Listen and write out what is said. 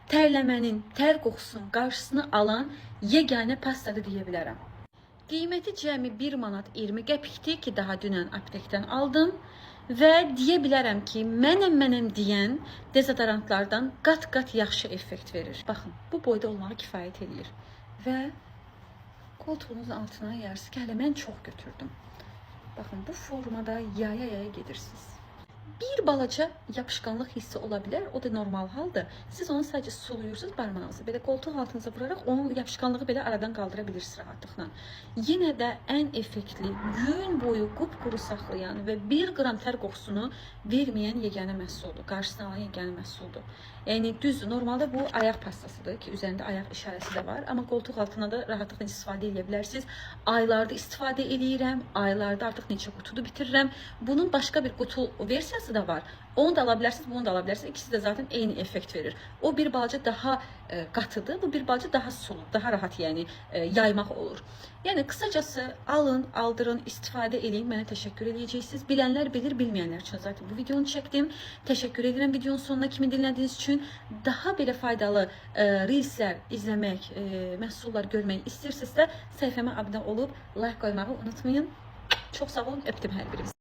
Tərləmənin, tər qoxusunun qarşısını alan yeganə pastadır deyə bilərəm. Qiyməti cəmi 1 manat 20 qəpikdir ki, daha dünən aptekdən aldım və deyə bilərəm ki, mənəm deyən dezodorantlardan qat-qat yaxşı effekt verir. Baxın, bu boyda olmağı kifayət eləyir və qoltuğunuzun altına yarısı ki, hələ mən çox götürdüm. Baxın, bu formada yaya-yaya gedirsiniz. Bir balaca yapışqanlıq hissi ola bilər. O da normal haldır. Siz onu sadəcə suluyursunuz barmağınızı. Belə qoltuq altınıza vuraraq onun yapışqanlığı belə aradan qaldıra bilirsiniz rahatlıqla. Yenə də ən effektli, gün boyu qupquru saxlayan və 1 qram tər qoxusunu verməyən yeganə məhsuldur. Qarşısını alan yeganə məhsuldur. Yəni düzdür, normalda bu ayaq pastasıdır ki, üzərində ayaq işarəsi də var, amma qoltuq altına da rahatlıqla istifadə edə bilərsiniz. Aylarda istifadə eləyirəm, aylarda artıq neçə qutudu bitirirəm. Bunun başqa bir qutu versiyası da var. Onu da ala bilərsiniz, bunu da ala bilərsiniz. İkisi də zaten eyni effekt verir. O bir balaca daha qatıdır, bu bir balaca daha sulu, daha rahat yəni yaymaq olur. Yəni qısacası alın, aldırın, istifadə eləyin. Mənə təşəkkür eləyəcəksiniz. Bilənlər bilir, bilməyənlər üçün zaten bu videonu çəkdim. Təşəkkür edirəm videonun sonuna kimi dinlədiyiniz üçün. Daha belə faydalı reelslər izləmək, məhsullar görmək istəyirsinizsə səhifəmə abunə olub like qoymağı unutmayın. Çox sağ olun, öpdüm hər birinizi.